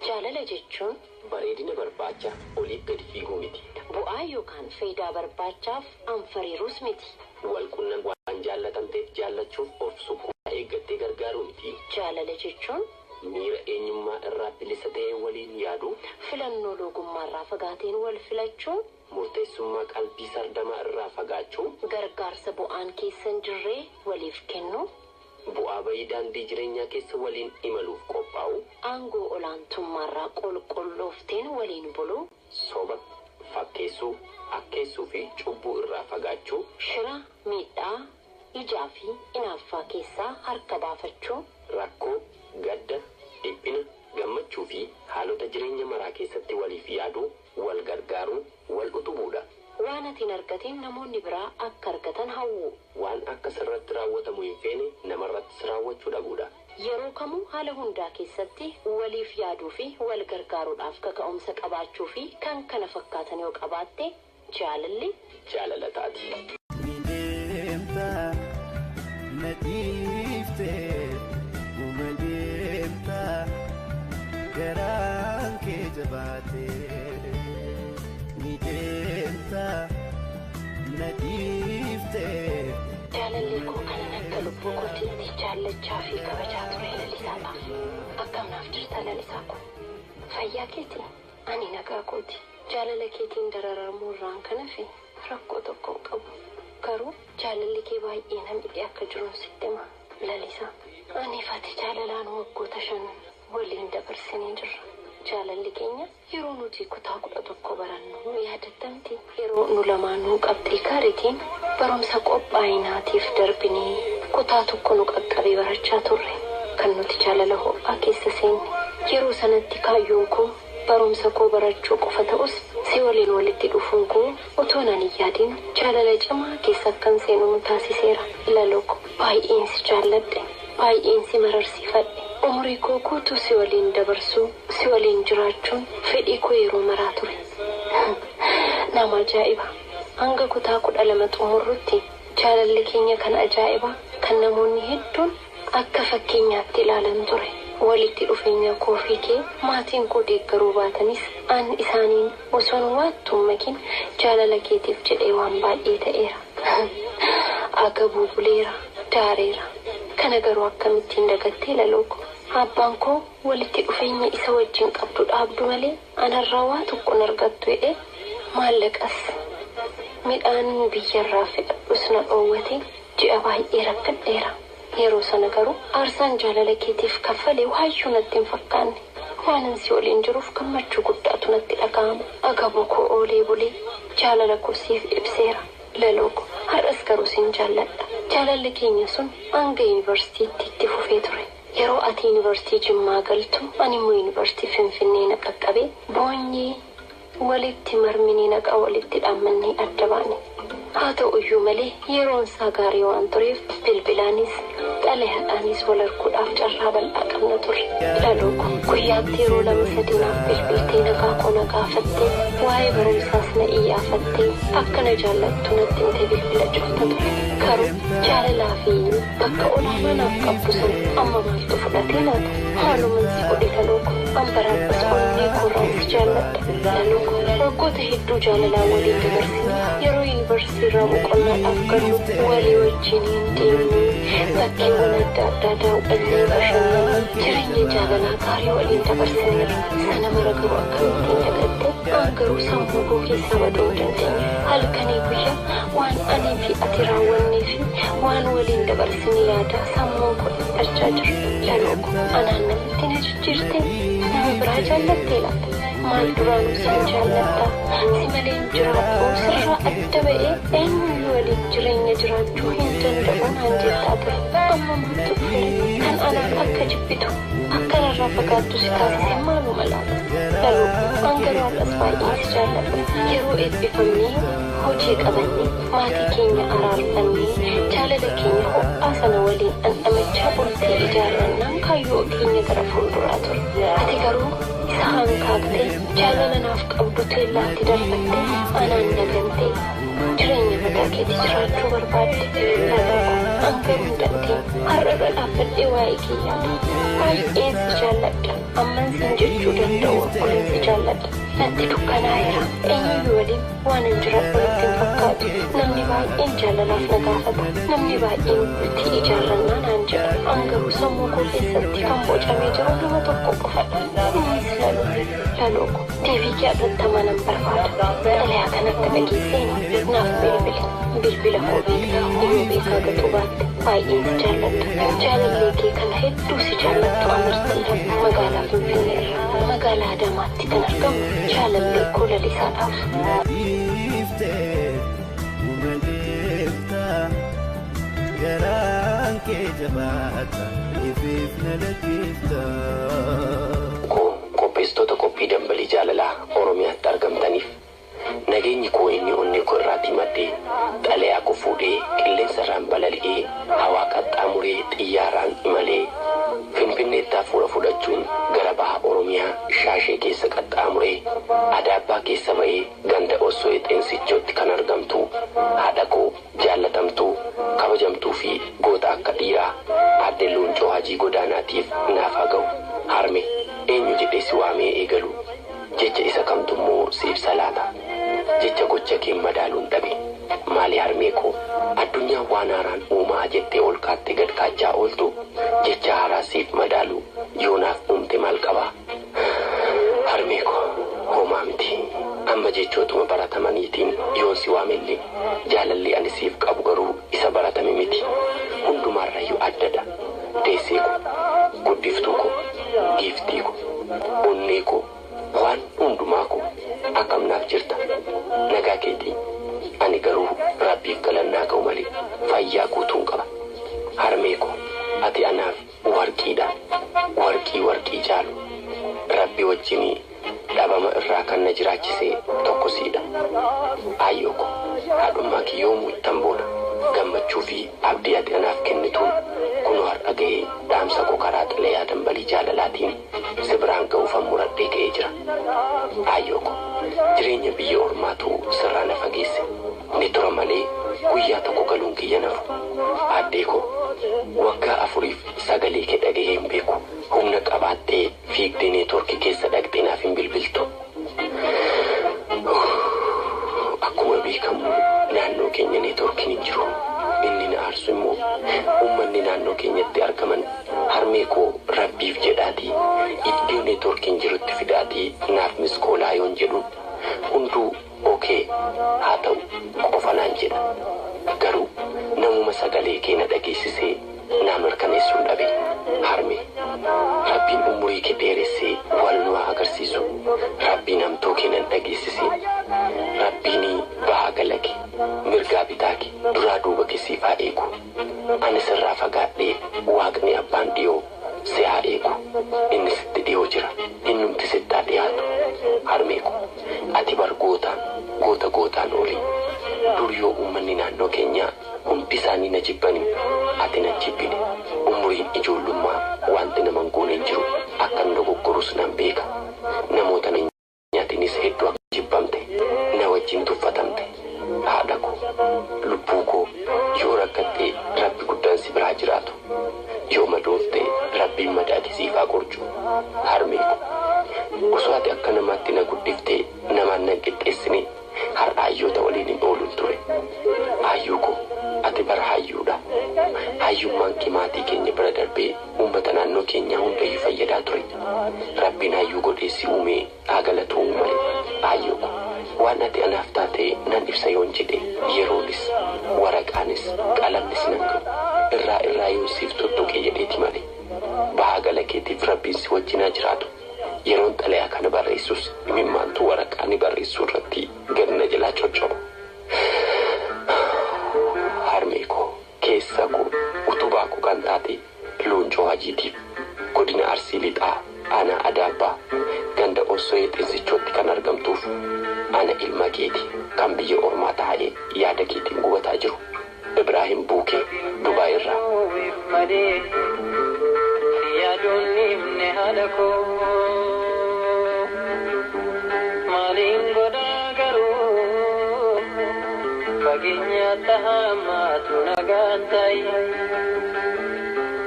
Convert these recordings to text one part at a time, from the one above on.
Jaalala jechuun Bareedina barbaacha oliif gadi fiiguu miti. Bu'aa yookaan faayidaa barbaachaaf anfariiruus miti. Wal qunnam waan jaallatamteef jaallachuuf of sukkuu eeggattee gargaaruu miti. Jaalala jechuun Miira eenyummaa irraa bilisa ta'e waliin yaaduu, filannoo loogummaarraa fagaateen wal filachuu, murteessummaa qalbii sardamaa irraa fagaachuu, gargaarsa bu'aan keessa hin jirree waliif kennuu, bu'aa bayii daandii jireenyaa keessa waliin imaluuf qophaa'u, aangoo olaantummaarraa qulqulloofteen waliin buluu, soba, fakkeessuu, akkeessuu fi cubbuu irraa fagaachuu, shira miidhaa ijaa fi inaaffaa keessaa harka baafachuu, rakkoo, gadda, dhiphina, gammachuu fi haalota jireenya maraa keessatti waliif yaaduu, wal gargaaruu, wal utubuudha. Waan ati hin argatin namoonni biraa akka argatan hawwu. Waan akka sirratti raawwatamu hin feene namarrattis raawwachuu dhabuudha. Yeroo kamuu haala hundaa keessatti waliif yaaduu fi wal gargaaruudhaaf kaka'umsa qabaachuu fi kan kana fakkaatan yoo qabaatte jaalalli Jaalala taati. Ni deemta na dhiiftee uma deemta garaan kee jabaatee ni deemta na dhiiftee. Jaalalli koo kanan akka lubbuu kootiitti jaallachaa fi kabajaa ture Lalisaadha. Akkam naaf jirta Lalisaa ko? Fayyaa keeti? Ani nagaa kooti. Jaalala keetiin dararamuu irraan kan hafe rakkoo tokko hin qabu. Garuu jaalalli kee baay'ee na miidhee akka jiruun sitti hima. Lalisaa, ani fi ati jaalalaan waggoota 5 waliin dabarsinee jirra. Jaalalli keenya yeroo nuti kutaa 11 barannu yaadattamti. Yeroo nu lamaanuu qabxii gaariitiin barumsa qophaa'inaatiif darbinee kutaa tokko nu qaqqabee barachaa turre. Kan nuti jaalala ho'aa keessa seenne. Yeroo sanatti kaayyoon koo barumsa koo barachuu qofa ta'us si waliin walitti dhufuun koo otoo nan hin yaadin jaalala cimaa keessa akkan seenu nu taasiseera. Laloo ko, baay'een si jaalladhe, baay'een si mararsiifadhe. Umurii koo guutuu si waliin dabarsuu, si waliin jiraachuun fedhii koo yeroo maraa ture. Nama ajaa'iba! Hanga kutaa 12 xumurrutti jaalalli keenya kan ajaa'ibaa kan namoonni hedduun akka fakkeenyaatti ilaalan ture. Walitti dhufeenya koo fi kee maatiin koo deeggaruu baatanis an isaaniin osoon waattuu hin makin jaalala keetiif jedhee waan baay'ee ta'eera. Agabuu buleera, daareera. Kana garuu akkamittiin dagattee Laloo ko? Abbaan koo walitti dhufeenya isa wajjin qabdu dhaabdu malee anarraa waa tokko hin argattu jedhee maallaqas midhaan biyyarraa fe'adhus na dhoowwatee ji'a baay'ee rakkadheera. Yeroo sana garuu aarsaan jaalala keetiif kaffale waayyuu natti hin fakkaanne. Waanan si waliin jiruuf gammachuu guddaatu natti dhaga'ama. Agabuu koo oolee bulee jaalala koo siif ibseera. Laloo ko, har'as garuu sin jaalladha. Jaalalli keenya sun hanga yuunivarsiitiitti itti fufee ture. Yeroo ati yuunivarsiitii Jimmaa galtu ani immoo yuunivarsiitii Finfinnee na qaqqabee boonyee walitti marminee naqa walitti dhaammannee adda baane. Haa ta'u iyyuu malee yeroon isaa gaarii waan tureef bilbilaanis xalayaadhaanis wal arguudhaaf carraa bal'aa qabna turre. Laloo ko, guyyaatti yeroo lama sadii naaf bilbiltee nagaa koo na gaafattee waa'ee barumsaas na iyyaafattee akka na jaallattu natti himtee bilbila cufta ture. Garuu jaalalaa fi bakka olaanaa naaf qabdu sana amma maaltu fudhatee laata? Maaluman si godhe Laloo ko? An baraadhas onnee koorraan si jaalladha. Laloo ko, waggoota hedduu jaalalaan waliin dabarsine yeroo yuunivarsiitii irraa boqonnaadhaaf gallu walii wajjiniin deemnee bakkeewwan adda addaa daawwannee bashannanee jireenya jaalalaa gaarii waliin dabarsineerra. Sana mara garuu akkamittiin dagatte? An garuu sammuu koo keessaa baduu hin dandeenye. Halkanii guyyaa waan anii fi ati raawwannee fi waan waliin dabarsine yaadaa sammuun koo dhiphachaa jira. Laloo ko, anaan namitti na jijjiirtee nama biraa jaallattee laata? Maal duraanuu sin jaalladha. Si malee hin jiraadhu. Sirraa adda ba'ee eenyuyyuu waliin jireenya jiraachuu hin danda'u naan jettaa ture. Amma maaltu dhuferee? Kan anaan akka jibbitu, akka narraa fagaattu si taasise maaluma laata? Laloo, an garuu har'as baay'een si jaalladha. Yeroo eebbifamnee hojii qabannee, maatii keenya araarfannee, jaalala keenya ho'aa sana waliin dhandhamachaa bultii ijaarrannaan kaayyoo keenya gara fuulduraa ture. Ati garuu isa hankaaktee jaalala naaf qabdu teellaatti darbattee anaan na gantee jireenya mataa keetii jiraachuu barbaadde. Laloo ko, An garuu hin dandeenye. Har'a irra dhaabbadhee waa'ee kee yaada. Baay'een si jaalladha. Amman siin jechuu danda'u oliin si jaalladha. Natti dukkanaa'eera. Eenyuyyuu waliin waan hin jiraadhu natti hin fakkaatu. Namni baay'een jaalalaaf na gaafata. Namni baay'een bultii ijaarrannaa naan jedha. An garuu sammuu koo keessatti kan bocamee jiru nama tokko qofadha. Innis Laloo. Laloo ko. Deebii kee hatattamaa nan barbaada. Xalayaa kana akka dhageesseen naaf bilbili. Bilbila koo beektaa yoo beekaa gatuu baatte baay'een si jaalladha. Jaalallee kee kana hedduu si jaallattu Amartiidha. Magaalaa Finfinnee irraa magaalaa Adaamaatti kan argamu jaalallee koo Lalisaadhaaf. Na dhiiftee uma deemta garaan kee jabaata ifiif na lakkifta. Koo qopheessitoota qophii dambalii jaalalaa Oromiyaatti argamtaniif nageenyi koo inni onnee koo irraatii maddee xalayaa koo fuudhee qilleensa irraan balali'ee hawaa qaxxaamuree xiyyaaraan imalee Finfinneetti hafuura fudhachuun gara baha Oromiyaa Shaashee keessa qaxxaamuree Adaabbaa keessa ba'ee ganda Osso'ee Xeensichootti kan argamtu haadha koo jaallatamtuu kabajamtuu fi goota akka dhiiraa aadde Looncoo Hajii Godaanaatiif naaf haa ga'u. Harme eenyu jedhee si waamee eegalu jecha isa kamtu immoo si ibsa laata? Jecha gocha kee madaaluun dhabe. Maali harmee koo addunyaan waan haaraan uumaa jettee ol kaattee gad kaachaa ooltu jecha haaraa siif madaalu yoonaaf uumte maal qabaa? Harmee koo homaa miti. Amma jechootuma baratamaniitiin yoon si waamellee jaalalli ani siif qabu garuu isa baratame miti. Hundumaarrayyuu addadha. Deessee koo, guddiftuu koo, giiftii koo, onnee koo, waan hundumaa koo akkam naaf jirta? Nagaa keetii? Ani garuu Rabbiif galannaa ga'u malee fayyaa guutuun qaba. Harmee koo ati anaaf warqiidha. Warqii warqii caalu. Rabbi wajjin dhabama irraa kan na jiraachise tokko siidha. Aayyoo koo haadhummaa kee yoomuu ittan boona. Gammachuu fi abdii ati anaaf kennituun kunoo har'a ga'ee dhaamsa koo karaa xalayaa dambalii jaalalaatiin si biraan ga'uufan muradhee ka'ee jira. Aayyoo koo jireenya biyya ormaatu sirraa na fageesse. Ni tura malee guyyaa tokko galuun kiyya nafu. Aaddee koo waggaa afuriif sagalee kee dhaga'ee hin beeku. Humna qabaattee fiigdee neetworkii keessa dhaqxee naaf hin bilbiltu. Akkuma beekamu naannoo keenya neetworkiin hin jiru. Inni na aarsu immoo uummanni naannoo keenyatti argaman harmee koo Rabbiif jedhaatii iddoo neetworkiin jirutti fidaatii naaf miskoolaa yoon jedhu hunduu okee haa ta'u qofa naan jedha. Garuu namuma sagalee kee na dhageessisee naa mirkaneessuun dhabe. Harmee Rabbiin umurii kee dheeressee wal nu haa agarsiisu. Rabbiin hamtuu kee nan dhageessisee. Rabbiin bahaa gala kee, mirgaa bitaa kee, duraa duuba kee siif haa eegu. Ani sirraa fagaadhee waaqni abbaan dhiyoo si haa eegu. Inni sitti dhiyoo jira. Innumti sitti haa dhiyaatu. Harmee koo ati bar goota, goota gootaan olii. Dur yoo uummanni naannoo keenyaa hundi isaanii na jibbanii ati na jibbine. Umuriin ijoollummaa wanti nama hin goone hin jiru. Akkan dogoggorus nan beeka. Namoota na nyaatinis hedduu akka jibbamte na wajjin tuffatamte. Haadha koo, lubbuu koo yoo rakkatte Rabbi guddaan si biraa jiraatu. Yoo madoofte Rabbiin madaa kee siif haa qorcu. Harmee koo osoo ati akka namaatti na guddiftee namaan nan qixxeessine har'a hayyoota waliin hin oolun ture. Hayyuu koo ati bara hayyuudha. Hayyummaan kee maatii keenya bira darbee uummata naannoo keenyaa hundayyuu fayyadaa ture. Rabbiin hayyuu godhee si uumee haa galatoomu malee. Hayyuu koo waan ati anaaf taate nan ibsa yoon jedhe yeroonis waraqaanis qalamnis nan ga'u. Irraa irraa yoon siif tuttuqe jedheeti malee. Bahaa gala keetiif Rabbiin si wajjin haa jiraatu. Yeroon xalayaa kana barreessus imimmaantu waraqaa ni barreessuu irratti gad na jalaa coccoba. Harmee koo keessa koo utubaa koo kan taate Looncoo Hajiitiif godina Arsii Lixaa aanaa Adaabbaa ganda Ossoyee Xinsichootti kan argamtuuf ana ilma keeti kan biyya ormaa taa'ee yaada keetiin gubataa jiru Ibraahim Buukee Dubaay irraa. Malee si yaaduun himne haadha koo maaliin godhaa garuu fageenya tahaa maatu nagaa. nagaan ta'i.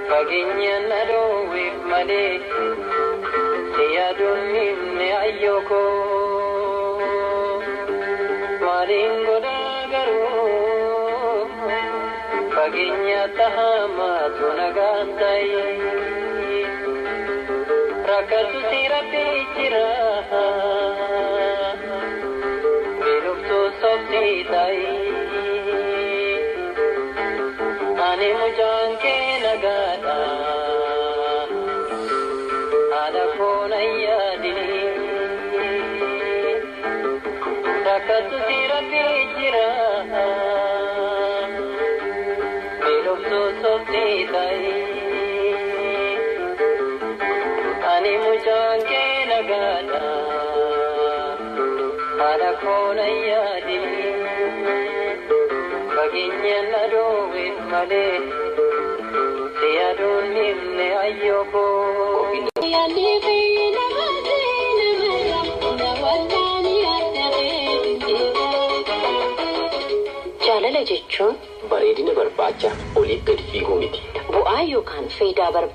Fageenyaan na dhoowweef malee si yaaduun himne ayyoo koo. Maaliin godhaa garuu fageenya tahamaatu nagaan ta'i. Rakkatu si rabbi jira beeloftuu sobsii ta'i. Ani mucaan kee nagaadha haadha koo na yaadini. Rakkatu si rabbi jira beeloftuu sobsii ta'i. Ani mucaan kee nagaadha haadha koo na yaadini. Fageenyaan na dhoowweef malee si yaaduun himne ayyoo koo. Jaalala jechuun Bareedina barbaacha oliif gad fiiguu miti. Bu'aa yookaan faayidaa barbaadu.